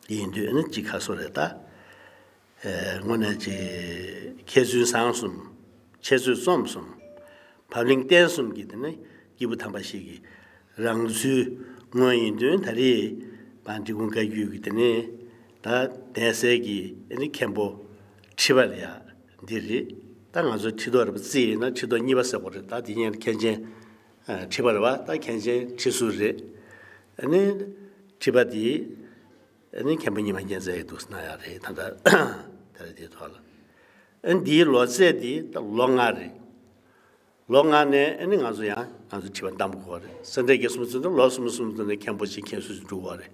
ཡིན་དུས་ཨ་ནི་ཅིག་ཁ་སོ་རེད་ད། ཨེ་དངོས་གནས་ཅིག་མཁས་བཙུན་བཟང་གསུམ། འཆད་རྩོད་རྩོམ་གསུམ། བབ་བརླིང་བསྟན་གསུམ་གྱི་དེ་ནི་སྐྱེས་བུ་དམ་པ་ཞིག་གི་རང་ཚུལ་དངོས་ཡིན་དོན་ད་རེས་པཎ་ཌི་ཀུན་དགའ་རྒྱུད་ཀྱི་དེ་ནི་ད་གདན་སའི་གི་ཨ་ནི་མཁན་པོ་ཁྲི་པ་ལ་ཡ་འདི་རེད། ད་ང་ཚོ་ཁྲི་ཐོག་རེད་པ་རྩིས་ཡིན་ན་ཁྲི་ཐོག་གཉིས་པ་ཟེར་དགོས་རེད། ད་དེ་ཡན་མཁན་ཆེན་ཨ་ཁྲི་པ་རེད་པ། ད་མཁན་ཆེན་ཁྲི་ཟུར་རེད། ཨ་ནི་ཁྲི་པ་དེ། ཨ་ནི་མཁན་པོ་ཉི་མ་རྒྱལ་མཚན་ཡིན་འདུག་ཟེར་ན་ཡག་རེད། ད་ལྟ་དེ་རེད་དེའི་ཐོག་ལ། ཨ་ནི་འདིའི་ལོ་ཚད་འདི་ད་ལོ་ལྔ་རེད། ལོ་ལྔ་ནས་ཨ་ནི་ང་ཚོ་ཡང་ང་ཚོ་ཁྲི་པ་བདམས་དགོས་རེད། སེ་འབྲས་དགེ་གསུམ་ཚོ་ནི་ལོ་གསུམ་གསུམ་དུ་ནས་མཁན་པོ་ཅིག་མཁན་ཟུར་ཅིག་འགྲོ་དགོས་རེད།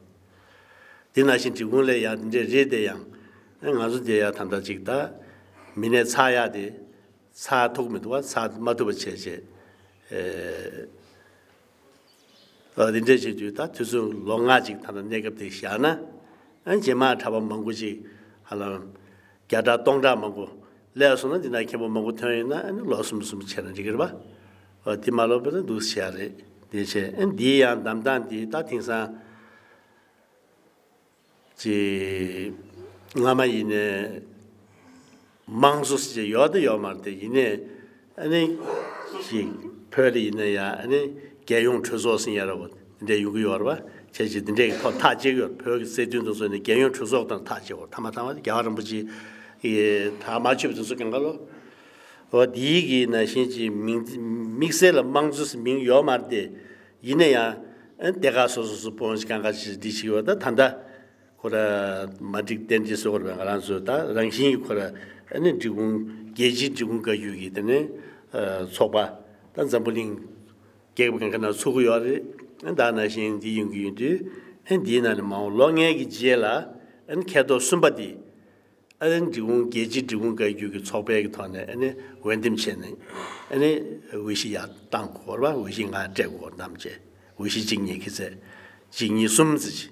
དེ་ནང་བཞིན་འབྲི་གུང་ལ་ཡང་འདི་འདྲས་རེད་དེ་ཡང་ཨ་ང་ཚོ་འདི་ཡང་ད་ལྟ་ཅིག་ད་མི་སྣ་ཚགས་ཡག་དེ་ཚགས་ཐུབ་མི་འདུག་བ། ཚགས་མ་ཐུབ་པ་བྱས་བྱས། ཨེ། ཨ་འདི་འདྲས་བྱེད་དུས་ད་དུས་ཚོད་ལོ་ལྔ་ཅིག་ད་ལྟ་གནས་སྐབས་དེ་བཞག་ན། ཨ་རྗེས་མ་གྲྭ་པ་མང་པོ་ཅིག་ཧ་ལམ་བརྒྱ་ཕྲག་སྟོང་ཕྲག་མང་པོ་སླེབས་སོང་ན། འདི་ན་མཁན་པོ་མང་པོ་ཐོན་ཡོད་ན་ཨ་ནི་ལོ་གསུམ་གསུམ་བྱས་ན་འགྲིག་གི་རེད་པ། ཨ་འདི་མ་ལོག་པ་ན་འདུག་བྱས་རེད། འདི་བྱས་ཨ་འདིའི་ཡང་གདམ་སྟངས་འདི་ད་དེང་སང་། ཅེས། སྔ་མ་ཡིན་ནའི་དམངས་གཙོ་ཟེར་ཡོད་དང་ཡོད་མ་རེད་དེ། ཡིན་ནའི་ཨ་ནི་ཅིག་བོད་ལ་ཡིན་ན་ཡང་ཨ་ནི་རྒྱལ་ཡོངས་གྲོས་ཚོགས་ཟེར་ཡ་ར་བ་འདྲ་ཡོང་གི་ཡོད་རེད་པ། བྱས་ཅིག་འདི་འདྲའི་ཐོག་ཐག་བཅད་ཀྱི་ཡོད། བོད་ཀྱི་སྲིད་དོན་དེ་ཚོ་ནི་རྒྱལ་ཡོངས་གྲོས་ཚོགས་དང་ཐག་བཅད་ཡོད། ཐ་མ་ཐ་མ་རྒྱལ་བ་རིན་པོ་ཆེ་ཡི་ཐག་མ་ཆོད་པ་དེ་ཚོ་གང་ག་ལོ། འོ་དེའི་གི་ནང་བཞིན་ཅིག་མིང་དམིགས་བསལ་ལ་དམངས་གཙོ་ཟེར་མིང་ཡོད་མ་རེད་དེ། ཡིན་ན་ཡང་ཨ་ནི་སྡེ་ཁག་སོ་སོ་སོ་སྤོན་ཅིག་གང་ག་ཅིག་འདི་ཞིག་ཡོད། ད་ད་ལྟ། ཁོ་ར་མ་འགྲིག་རྟེན་འབྲེལ་བཟོ་དགོས་པའི་ང་རང་ཚོ་ད་རང་བཞིན་གྱི་ཁོ་ར་ཨ་ནི་འབྲི་གུང་རྒྱལ་སྤྱིའི་འབྲི་གུང་བཀའ་བརྒྱུད་ཀྱི་དེ་ནས་ཚོགས་པ་ད་འཛམ་བུ་གླིང་རྒྱལ་ཁབ་གང་ག་ནང་ཚུགས་ཀྱི་ཡོད་རེད། ད་ནང་བཞིན་འདི་ཡོང་གི་ཡོད་དུས་ཨ་འདིའི་ནང་ནས་མ་འོངས་ལོ་ལྔའི་གི་རྗེས་ལ་ཨ་ནི་མཁས་མདོག་གསུམ་པ་འདི་ ཨ་ནི་འབྲི་གུང་རྒྱལ་སྤྱིའི་འབྲི་གུང་བཀའ་བརྒྱུད་ཀྱི་ཚོགས་པའི་གི་ཐོག་ནས་ཨ་ནི་འོས་འདེམས་བྱས་ནས་ཨ་ནི་འོས་གཞི་ཡར་བཏང་དགོས་རེད་པ། འོས་གཞི་ལྔ་སྤྲད་དགོས་རེད། བསྣམས་བྱས་འོས་གཞི་གཅིག་གཉིས་ཁྱི་ཚད་གཅིག་གཉིས་གསུམ་ཙམ་ཅིག་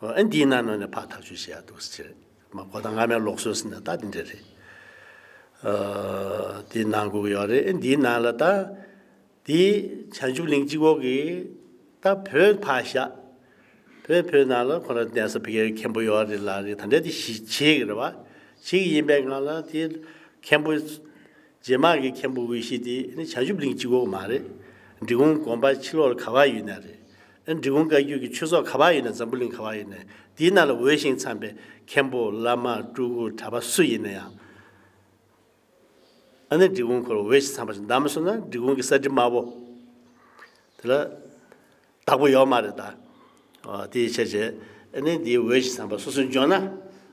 ཨ་ནི་འདིའི་ནང་ནང་ནས་ཕར་ཐག་གཅོད་བྱེད་ཡག་འདུག་ཟེར། མ་གོ་ད་སྔ་མའི་ལུགས་སྲོལ་ཟེར་ན་ད་འདི་འདྲ་རེད། ཨ་འདི་གནང་དགོས་ཀྱི་ཡོད་རེད། ཨ་འདིའི་ནང་ལ་ད། དེ་བྱང་ཆུབ་གླིང་གཅིག་པོ་གིས་ད་བོད་ཕར་བཞག་བོད་བོད་ནང་ལ་ཁོ་རང་གདན་ས་ཕ་གིར་མཁན་པོ་ཡོད་རེད་ལ་རེད། ད་འདྲ་དེ་གཞི་བྱེད་ཀྱི་རེད་པ། བྱེད་ཀྱི་ཡིན་པའི་སྒང་ལ་དེ་མཁན་པོ་རྗེས་མ་གི་མཁན་པོ་འོས་གཞི་དེ་ནི་བྱང་ཆུབ་གླིང་གཅིག་པོ་མ་རེད། འབྲི་གུང་དགོན་པ་ཕྱི་ལོགས་ལ་ག་པར་ཡོད་ན་རེད། ཨ་འབྲི་གུང་བཀའ་བརྒྱུད་ཀྱི་ཆོས་ཚོགས་ག་པར་ཡོད་ན། འཛམ་བུ་གླིང་ག་པར་ཡོད་ན་དེའི་ནང་ལ་འོས་ཤིང་འཚམས་པའི་མཁན་པོ་བླ་མ་སྤྲུལ་སྐུ་གྲྭ་པ་སུ་ཡིན་ན་ཡང་། ཨ་ནི་འབྲི་གུང་ཁོ་རང་འོས་ཤིང་འཚམས་པ་ཞིག་བདམས་སོང་ན་འབྲི་གུང་གི་ས་ཁྲི་དམར་པོ་དེ་ལ་བདག་པོ་ཡོད་མ་རེད་ད། ཨ་དེའི་ཕྱིར་བྱས་ཨ་ནི་འདིའི་འོས་ཤིང་འཚམས་པ་སོ་སོ་འབྱོར་ན།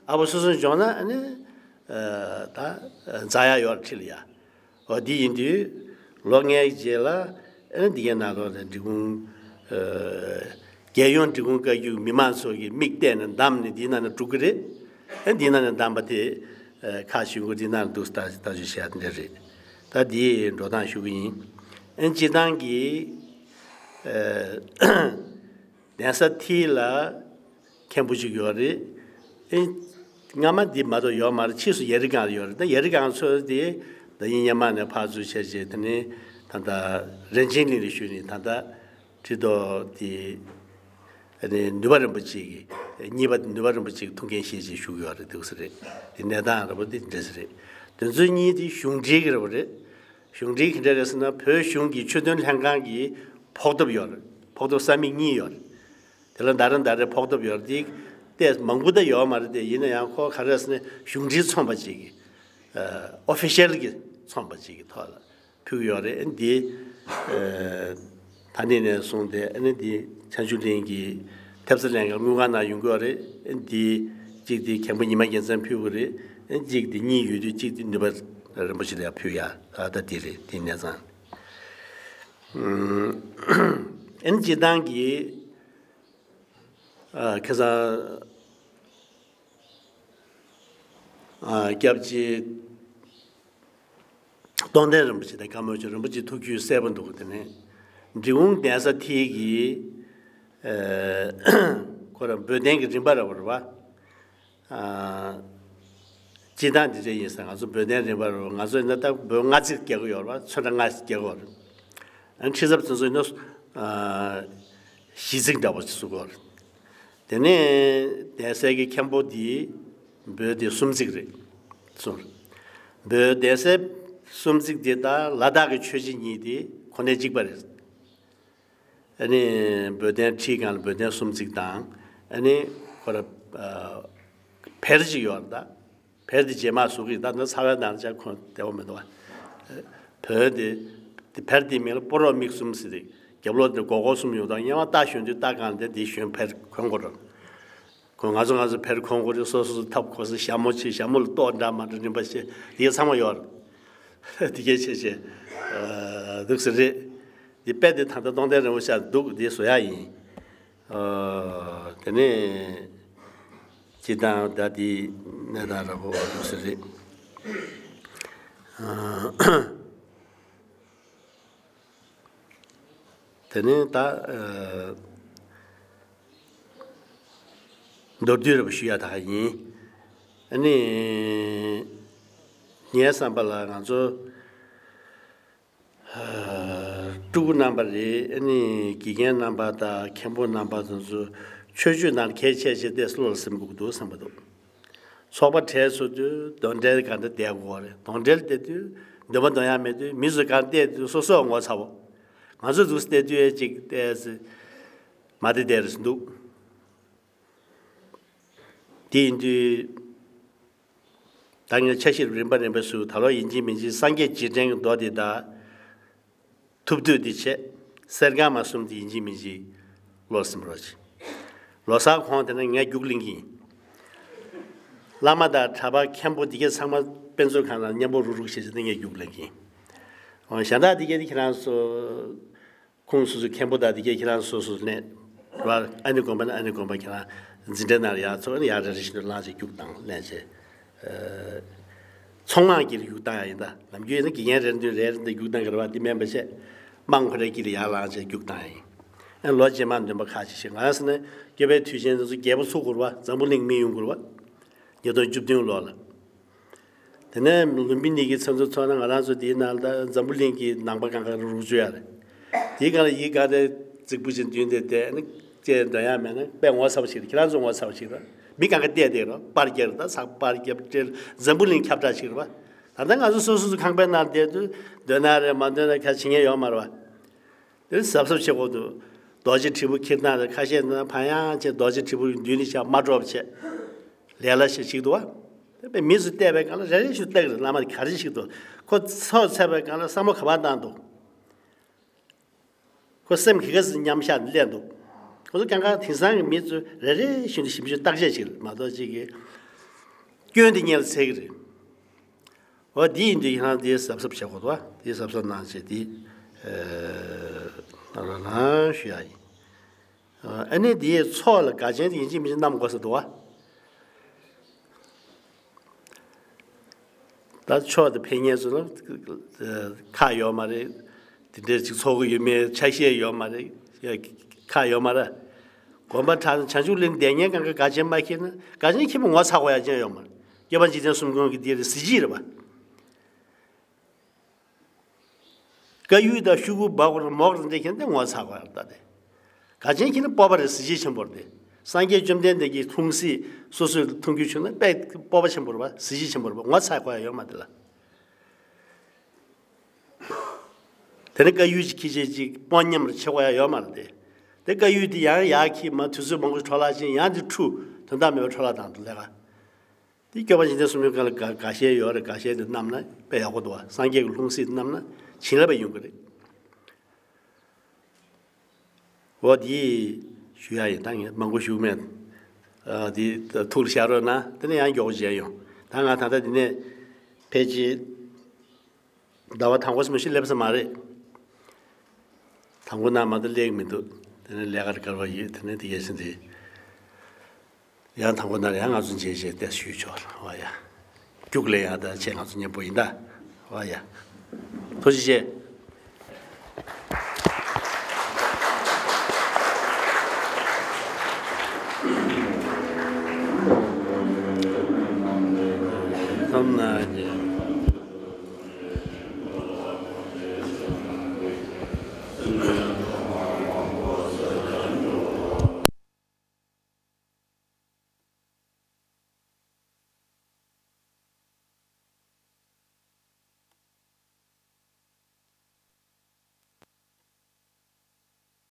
ཨ་ཕ་སོ་སོ་འབྱོར་ན་ཨ་ནི་ཨ་ད་འཛེག་ཡག་ཡོད་རེད་ཁྲི་ལ་ཡ། འོ་འདི་ཡིན་དུས་ལོ་ལྔའི་རྗེས་ལ་ཨ་ནི་འདི་གའི་ནང་ལོགས་ནས་འབྲི་གུང་ཨ་རྒྱལ་ཡོངས་འབྲི་གུང་བཀའ་བརྒྱུད་མི་མང་ཚོ་གིས་མིག་བལྟས་ནས་བདམས་ནས་འདིའི་ནང་ནས་འགྲོ་གི་རེད། ཨ་འདིའི་ནང་ནས་བདམས་པ་དེ་ཨ་ཁག་ཆེ་པོ་འདིའི་ནང་འདུག་ལྟ་ལྟ་ཞིབ་བྱས་འདི་འདྲ་རེད། ད་འདི་འགྲོ་སྟངས་ཞུ་གི་ཡིན། ཨ་སྤྱིར་བཏང་གི་ཨ་གདན་ས་མཐིལ་ལ་མཁན་པོ་ཞིག་ཡོད་རེད། ཨེ། སྔ་མ་འདི་མ་གཏོགས་ཡོད་མ་རེད། ཕྱིས་སུ་ཡ་རི་སྒང་ལ་ཡོད་རེད། ད་ཡ་རི་སྒང་ཚོ་དེ་ད་ཡིན་སྔོན་མ་ནས་ཕར་ཚུར་བྱས་བྱས་དེ་ནས་ད་ལྟ་རིན་ཆེན་གླིང་ལ་བཞུགས་ནས་ད་ལྟ་ཁྲི་ཐོག་དེ་ཨ་ནི་ནུས་པ་རིན་པོ་ཆེ་གི་གཉིས་པ་ནུས་པ་རིན་པོ་ཆེ་གི་ཐུགས་འགན་བཞེས་བྱས་བཞུགས་ཡོད་རེད། འདུག་ས་རེད། དེ་གནས་སྟངས་ར་བོ་འདི་འདྲ་ས་རེད། དེ་ཚོ་གཉིས་དེ་གཞུང་འབྲེལ་གི་ར་བོ་རེད། གཞུང་འབྲེལ་གི་འདྲ་རེད་ཟེར་ན་བོད་གཞུང་གི་ཆོས་དོན་ལྷན་ཁང་གི་ཕོགས་ཐོབ་ཡོད་རེད། ཕོགས་ཐོབ་ས་མིག་གཉིས་ཡོད་རེད། དེ་ལ་ཟླ་རེ་ཟླ་རེ་ཕོགས་ཐོབ་ཡོད་རེད། དེ་ཏོག་ཙམ་མང་པོ་ད་ཡོད་མ་རེད་དེ། ཡིན་ན་ཡང་ཁོ་ག་རེ་ཟེར་ན་གཞུང་འབྲེལ་ཚོང་པ་ཅིག་གི་ཨོ་ཕི་ཤལ་གྱི་ཚོང་པ་ཅིག་གི་ཐོག་ལ་ཕུལ་ཡོད་རེད། འདི་ད་ནི་ནས་བཟུང་སྟེ་ཨ་ནི་འདི་བྱང་ཆུབ་གླིང་གི་ཐེབས་རྩ་ལེན་ག་དངུལ་ཁང་ནང་ཡོང་གི་ཡོད་རེད། འདི་གཅིག་འདི་མཁན་པོ་ཉི་མ་རྒྱལ་མཚན་ཕུལ་གི་རེད། གཅིག་འདི་གཉིས་ཡོད་དུས་གཅིག་འདི་ནུས་པ་རིན་པོ་ཆེ་ལ་ཡང་ཕུལ་ཡ། ད་འདི་རེད། འདི་གནས་ཚང་། ཨ་ནི་སྤྱིར་བཏང་གི་ཨ་ཁ་སང་ཨ་སྐྱབས་རྗེ་རྟོགས་ལྡན་རིན་པོ་ཆེ་དང་བཀའ་མོལ་ཆེན་རིན་པོ་ཆེ་ཐུགས་རྒྱུས་གསལ་པོ་འདུག་དེ་ནས་འབྲི་གུང་གདན་ས་མཐིལ་གྱི་ཨ་ཁོ་རང་འབོལ་གདན་གྱི་རིམ་པ་ར་བ་རེད་པ། ཨ་སྤྱིར་བཏང་འདི་འདྲ་ཡིན་ཟེར། ང་ཚོ་འབོལ་གདན་རིམ་པ་རུ་ང་ཚོ་ཡིན་ན་ད་འབོལ་ལྔ་ཙིག་རྒྱག་གི་ཡོད་རེད་པ། ཚོན་ཁྲ་ལྔ་ཙིག་རྒྱག་གི་ཡོད་རེད། ཨ་ཁྲི་ཚབ་དེ་ཚོ་ཡིན་ན་ཨ་བཞི་ཙིག་འདྲ་པོ་ཞིག་བཟོ་གི་ཡོད་རེད། དེ་ནས་གདན་སའི་གི་མཁན་པོ་འདི་འབོལ་དེ་གསུམ་ཙིག་རེད་གསུངས། འབོལ་གདན་སའི་གསུམ་ཙིག་དེ་ད་ལ་དྭགས་ཀྱི་ཆོས་རྗེ་གཉིས་དེ་གོ་གནས་གཅིག་པ་རེད། ཨ་ནི་འབོལ་གདན་ཁྲིའི་སྒང་ལ་འབོལ་གདན་གསུམ་ཙིག་དང་། ཨ་ནི་ཁོ་ར་ཨ་བེར་ཅིག་ཡོད་རེད་ད། བེར་འདི་རྗེས་མ་བཟོ་གི་ད་ནི་ཚ་བའི་ནང་ལ་ཅང་ཁོ་བདེ་བོ་མི་འདུག་བ། བེར་འདི་འདི་བེར་འདིའི་མིང་ལ་སྤོ་རོག་མིག་གསུམ་ཟེར་ཏེ་རྒྱབ་ལོགས་འདི་སྒོར་སྒོར་གསུམ་ཡོད་དང་། སྔོན་མ་རྟ་ཞོན་དུས་རྟ་སྒང་ལ་འདི་འདི་ཞོན་བེར་གོན་དགོས་རེད། ཁོ་ང་ཚོ་ང་ཚོ་བེར་གོན་དགོས་རེད། སོ་སོ་སོ་ཐབ་ཁོ་སོ་ཞྭ་མོ་ཆེ་ཞྭ་མོ་ལ་ཏོག་འདྲ་མ་འདྲ་རིམ་པ་བྱས་དེ་ག་ཚང་མ་ཡོད་རེད། དེ་གས་བྱས་བྱས་འདུག་ཟེར་རེད། འདི་དཔེ་དེ་ད་ལྟ་རྟོགས་ལྡན་རིན་པོ་ཆེ་འདུག་འདི་བཟོ་ཡག་ཡིན། དེ་ནས་སྤྱིར་བཏང་ད་འདི་གནས་སྟངས་ར་བོ་འདུག་ཟེར་རེད། དེ་ནས་ད་མདོར་བསྡུས་ར་བོ་ཞུ་ཡག་ད་ཡིན། ཨ་ནི་ངའི་བསམ་པ་ལ་ང་ཚོ་སྤྲུལ་སྐུ་རྣམ་པ་རེད། ཨ་ནི་དགེ་རྒན་རྣམ་པ་དང་མཁན་པོ་རྣམ་པ་དེ་ཚོ་ཆོས་སྤྱོད་ནང་གལ་ཆེ་ཆེ་ཏོག་ཙམ་བློ་ལ་ཟིན་དགོས་ཀྱི་འདུག་བསམ་གྱི་འདུག་ཚོགས་པ་གྲས་ཚོ་དུས་གདོན་འདྲེ་གང་འདྲ་བསྡད་དགོས་རེད། གདོན་འདྲེ་བསྡད་དུས་འདོན་པ་འདོན་ཡག་མེད་དུས་མི་ཚོ་གང་བསྡད་དུས་སོ་སོ་ངོ་ཚ་བོ། ང་ཚོ་འདུག་བསྡད་དུས་ཅིག་བསྡད་མ་བསྡད་བསྡད་རེད་འདུག་དེ་ཡིན་དུས། ད་ངས་ཆ་ཤས་རིམ་པ་རིམ་པ་སུ་ད་ལོ་ཡིན་གཅིག་མིན་གཅིག་སངས་རྒྱས་རྗེས་དྲན་གྱི་མདོ་འདི་དང་། ཐུབ་བསྟོད་འདི་བྱས། གསེར་དཀར་མ་གསུམ་འདི་ཡིན་གཅིག་མིན་གཅིག་བློར་ཟིན་པ་རོགས་བྱེད། ལོ་གསར་གོང་དེ་ན་ངས་རྒྱུགས་ལེན་གྱི་ཡིན། བླ་མ་དང་གྲྭ་པ་མཁན་པོ་འདི་གས་ཚང་མ་དཔེ་མཛོད་ཁང་ནང་མཉམ་པོ་རུག་རུག་བྱས་བྱས་ཏེ་ངས་རྒྱུགས་ལེན་གྱི་ཡིན། འོ་གཞན་དག་འདི་གས་འདི་ཁྱེད་རང་ཚོ། ཁོང་སོ་སོའི་མཁན་པོ་དང་དེ་གས་ཁྱེད་རང་སོ་སོ་ནས་ར་ཨ་ནི་དགོན་པ་ནས་ཨ་ནི་དགོན་པ་ཁྱེད་རང་འཛིན་གྲྭའི་ནང་ལ་ཡར་ཚུར་ཨ་ནི་ཡར་རེ་རེ་བཞིན་དུ་ལངས་བྱས་རྒྱུགས་དང་ལེན་བྱས། ཚོང་དམངས་དཀྱིལ་རྒྱུག་བཏང་ཡ་ཡིན་ད། ནམ་རྒྱུན་ཡིན་ན་དགེ་རྒན་རེ་འདུན་རེ་རེ་འདི་རྒྱུག་བཏང་གི་རེད་བ། འདི་མིན་པ་བྱས་དམངས་ཁོ་རའི་དཀྱིལ་ལ་ཡར་ལངས་བྱས་རྒྱུག་བཏང་ཡ་ཡིན། ཨ་ལོ་རྗེས་མ་འདོན་པ་ཁག་ཅིག་བྱེད། ང་ཟེར་ན་སྐྱོབ་པའི་དུས་ཆེན་དེ་ཚོ་རྒྱལ་པོ་ཚུགས་དགོས་རེད་བ། འཛམ་བུ་གླིང་མི་ཡོང་དགོས་རེད་བ། ཉིས་སྟོང་བཅུ་བདུན་ལོ་ལ། དེ་ནས་ལུམ་བི་ནི་གི་ཚོགས་འདུ་ཚོགས་ན་ང་རང་ཚོ་དེའི་ནང་ལ་འཛམ་བུ་གླིང་གི་ནང་པ་གང་ག་རུག་བཅུག་ཡ་རེད། དེའི་སྒང་ལ་ཡིག་ག་དེ་རྫིག་པོ་ཅིག་འདོན་ཏེ་བསྡད་ནི་ཅེས་འདོན་ཡ་མེད་ན་དཔེ་ངོ་ཚ་བ་ཞིག་རེད། ཁྱེད་རང་ཚོ་ངོ་ཚ་བ་ཞིག་རེད། མི་གང་ག་བལྟས་བསྡད་རོགས། པར་རྒྱབ་རེད། ད་ཚགས་པར་རྒྱབ་སྤྲེལ་འཛམ་བུ་གླིང་ཁྱབ་བསྒྲགས་ཞིག་རེད་བ། ད་ལྟ་ང་ཚོ་སོ་སོ་སོ་ཁང་པའི་ནང་བསྡད་དུས་འདོན་ན་རེད་མ་འདོན་ན་ཁ་བྱེད་མཁན་ཡོད་མ་རེད་བ། དེ་གཟབ་གཟབ་བྱེད་དགོས་འདུག་རྡོ་རྗེ་དྲིལ་བུ་འཁྱེར་སྟངས་དང་ཁ་ཤས་ན་ཕ་ཡང་བྱས་རྡོ་རྗེ་དྲིལ་བུ་མདུན་ནས་བཞག་མ་འགྲོ་བ་བྱས། ལས་སླ་ཞིག་ཞིག་འདུག་བ། དེ་མི་ཚོས་བལྟས་པའི་སྒང་ལ་རེ་རེ་བཞིན་བལྟ་གི་རེད། བླ་མ་ག་རེ་ཞིག་འདུག་ཁོ་ཚོགས་ཚར་བའི་སྒང་ལ་བསམ་བློ་ག་པར་བཏང་འདུག་ཁོ་སེམས་ག་ག་ཟིག་མཉམ་བཞག་ནས་སླེབས་འདུག་ཁོ་ཚོ་གང་ག་དེང་སང་གི་མི་ཚོས་རེ་རེ་བཞིན་དུ་ཞིབ་འཇུག་བརྟག་དཔྱད་བྱེད་མ་གཏོགས་ཅིག་གི་སྐྱོན་དེ་སྔོན་ལ་འཚོལ་གི་རེད། འོ་འདི་ཡིན་དུས་ཡིན་ན་འདི་གཟབ་གཟབ་བྱེད་དགོས་འདུག་བ། འདི་གཟབ་གཟབ་གནང་བྱས་འདི་ཨ་རང་རང་ཞུ་ཡ་ཡིན། ཨ་ནི་འདིའི་ཚོགས་ལ་དགའ་ཆེན་དེ་ཡིན་གཅིག་མིན་གཅིག་བསྣམས་དགོས་ས་འདུག་བ། ད་ཕྱོགས་དེ་ཕན་ངེས་ཚོ་ལ་ཁག་ཡོད་མ་རེད། དེ་འདྲའི་ཅིག་ཚོགས་ཀྱི་ཡོད་མེད་ཆ་ཤས་ཡོད་མ་རེད། ཁག་ཡོད་མ་རེད། དགོན་པ་ཁྲ་བྱང་ཆུབ་གླིང་བསྡད་མཁན་གང་ག་དགའ་ཆེན་མ་ཁྱེར་ན་དགའ་ཆེན་ཁྱེར་མོ་ངོ་ཚ་དགོས་ཡ་ཅན་ཡོད་མ་རེད། སྐྱོབ་པ་འཇིག་རྟེན་གསུམ་མགོན་གྱི་འདི་རེད་གཟི་བརྗིད་རེད་བ། བཀའ་ཡུལ་དང་ཤོག་གུ་འབག་དགོས་རེད་མོག་རེད་འདྲ་ཁྱེར་ན་དེ་ངོ་ཚ་དགོས་ཡ་རེད་ད་དེ། ག་ཅན་ཁྱེར་ན་སྤོབས་པ་རེད་གཟི་བརྗིད་ཆེན་པོ་རེད་དེ། སངས་རྒྱས་བཅོམ་ལྡན་འདས་ཀྱི་ལྷུང་བཟེད་སོ་སོས་འཐུང་རྒྱུ་བྱུང་ན་དཔེ་སྤོབས་པ་ཆེན་པོ་རེད་བ། གཟི་བརྗིད་ཆེན་པོ་རེད་བ། ངོ་ཚ་དགོས་ཡ་ཡོད་མ་རེད་ལ། དེ་ནི་བཀའ་ཡུལ་གྱི་ཁྱི་ཆེ་ཅིག་དཔོན་ཉམས་རེ་ཆེ་དགོས་ཡ་ཡོད་མ་རེད་དེ། དེ་བཀའ་ཡུལ་དེ་ཡང་ཡག་ཁྱི་མ་དུས་ཚོད་མང་པོ་འཕྲོ་བརླག་ཅིང་ཡང་དེ་འཁྲུ་དོན་དག་མེད་པའི་འཕྲོ་བརླག་དང་དུ་ལས་ཀ། དེ་སྐྱོབ་པ་འཇིག་རྟེན་གསུམ་མགོན་སྒང་ལ་དགའ་དགའ་ཞེན་ཡོད་རེད། དགའ་ཞེན་དེ་བསྣམས་ན་དཔེ་ཡག་པོ་འདུག་བ། སངས་རྒྱས་ཀྱི་ལྷུང་བཟེད་བསྣམས་ན་བྱིན་རླབས་ཡོང་གི་རེད། འོ་དེ་ཞུ་ཡ་ཡིན། ད་ངས་མང་པོ་ཞུ་མེད། ཨ་དེ་ཐུགས་ལ་བཞག་རོགས་གནང་། དེ་ནས་ཡང་མགྱོགས་པོ་མཇལ་ཡོང་། ད་ང་ད་ལྟ་འདི་ནས་ཕལ་ཆེར་ཟླ་བ་དང་པོ་ཙམ་ཞིག་སླེབས་ས་མ་རེད། དང་པོ་ན་མ་གཏོགས་སླེབས་ཀྱི་མི་འདུག་དེ་ནས་ལས་ཀ་རེ་དཀའ་བ་ཡོད། དེ་ནས་དེ་གས་ཕྱིན་ཏེ་ཡང་དང་པོ་ན་ཡང་ང་ཚོ་མཇལ་བྱས་ཏེ་ཞུས་ཆོག་བ་ཡ། རྒྱུགས་ལེན་ཡག་ད་ཆེ་ང་ཚོ་མཉམ་པོ་ཡིན་ད། བ་ཡ། ཐུགས་རྗེ་ཆེ། ཐམ་ན་རྗེ།